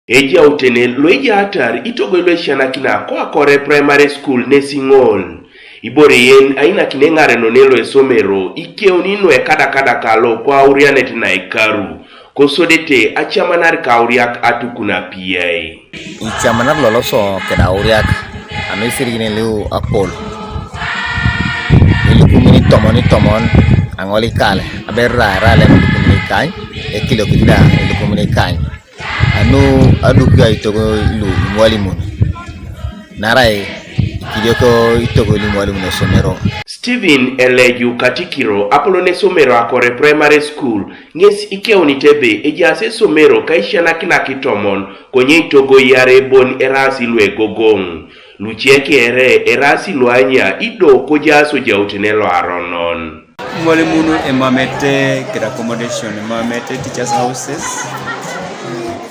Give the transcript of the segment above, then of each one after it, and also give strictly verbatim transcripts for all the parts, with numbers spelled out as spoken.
Ejautene lo ejaatar itogoi lu esisianakinak ko Akore Primary School nesi ŋol. Ibore yen ainakin eŋarenon lo esomero ikeuni nu ekadakada kalo ko aurianet na ikaru, kosodete acamanar kauriak atukun apiai. Icamanar loloso keda auriak anu isirigin liu apol, ilukumin itomon itomon, aŋol ikale, abe erai erai lem ilukumin ikany, ekiliokit da ilukumin ikany. Anu aduk aitogoi lu imwalimun, naarai ikiliok itogoi lu imwalimun osomero. Stephen Eleju Katikiro, apolon esomero Akore Primary School, ŋes ikeunit ebe ejaas esomero ka isisianakinak itomon, konye itogoi iarei bon eraas lu egogoŋ. Luce kere eraas lu anya ido kojaas ojautene loaronon. Mwalimun emamete keda accommodation, emamete teachers houses.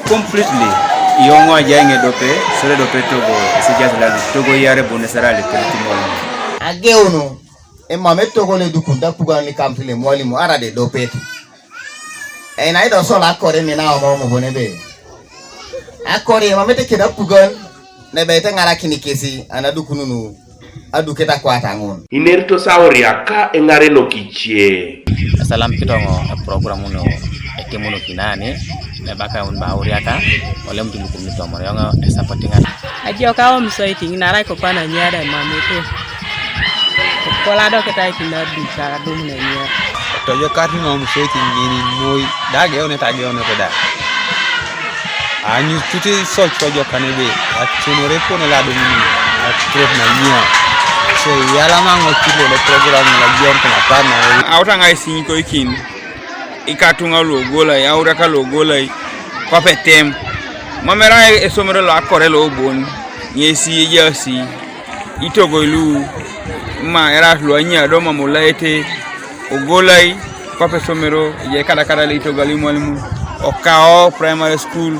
Completely. Iyoŋo ajai ŋedope, sore dope togo, esijas lali, togo iarei bon esara le perit mwalimun. Ageunu, emamete togo le dukun da apugan likamit le mwalimu, ara de dopet. Ena ido sola Akore mina omo omo bon ebe. Akore emamete keda apugan, nebe iteŋarakin kesi, ana dukununu, aduketa kwata ŋun. Ineritos auriak ka eŋarenok ice. Esalam kitoŋo eprogram nu etemonokinani, nebaka un ba auriaka, olem tulukum nitomor yoŋ esapoti ŋan. Ajo ka omsoiting narai kopana nyada emamete. Kola do kitai kina duka dum ne nyada. Tojo kati na omsoiting nini noi, da geone ta geone ko da. Anyu tuti soc kojo kanebe, atunore pone la dum ni, atrop na nyia. So yala ma ŋo kilo le program la jion kana pana. Auta ŋai sinyi ko ikin. Ikatuŋa lu ogolai, auriaka lu ogolai, kwape tem. Mam erai esomero lo Akore lo bon, ŋesi ejaasi itogoi lu, ma eras lu anya do mam ulaete, ogolai, kwape esomero, ejai kadakada le itogoi lu imwalimun, Okao Primary School,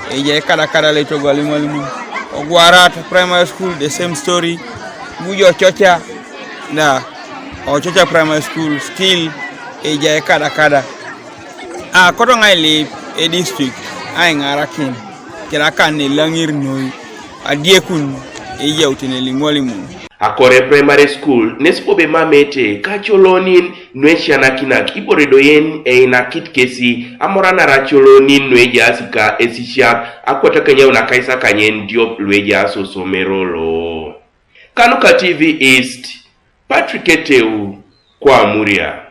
ejai kadakada le itogoi lu imwalimun, Ogwarat Primary School, the same story, Bujo Ochocha, da, Ochocha Primary School, still, ejai kadakada. A koto ŋai lip e district aiŋarakin kirakan ne laŋir noi adiekun ejautene limwalimun. Akore Primary School nes bobo emamete kacolonin nuesianakinak ibore do yen einakit kesi amoranar acolonin nuejaas ka esisiak akwatakanyaun akaisakanyen diop luejaas osomero lo. Kanuka T V East, Patrick Eteu, ko Amuria.